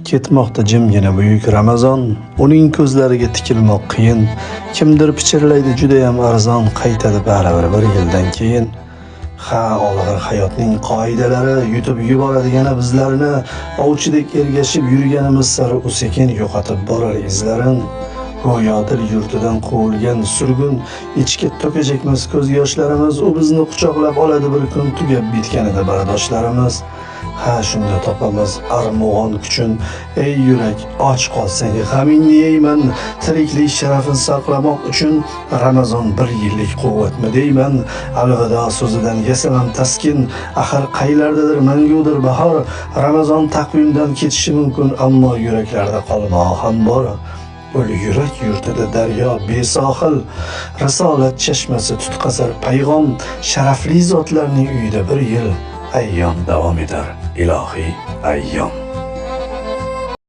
Ketmoqda jimgina buyuk Ramazon, uning ko'zlariga tikilmoq qiyin. Kimdir pichirlaydi judayam arzon, qaytadi baribir bir yildan keyin. Ha, olg'ir hayotning qoidalari yutib yuboradi yana bizlarni. Ovchidek ergashib yurganimiz sari u sekin yo'qotib borar izlarin. Go'yo dil yurtidan quvilgan surgun, ichga to'kajakmiz ko'z yoshlarimiz. U bizni quchoqlab oladi bir kun tugab bitganida bardoshlarimiz. Ha, shunda topamiz armug'on kuchun. Ey yurak, och qolsang g'amingni yeyman, tiriklik sharafin saqlamoq uchun Ramazon bir yillik quvvatmi deyman. Alvido so'zidan yasamam taskin, axir qaylardadir mangudir bahor. Ramazon taqvimdan ketishi mumkin, ammo yuraklarda qolmog'i ham bor. O'l yurak yurtida daryo besohil, risolat chashmasi tutqazar payg'om. Sharafli zotlarning uyida bir yil ayyom davom etar, ilohiy ayyom.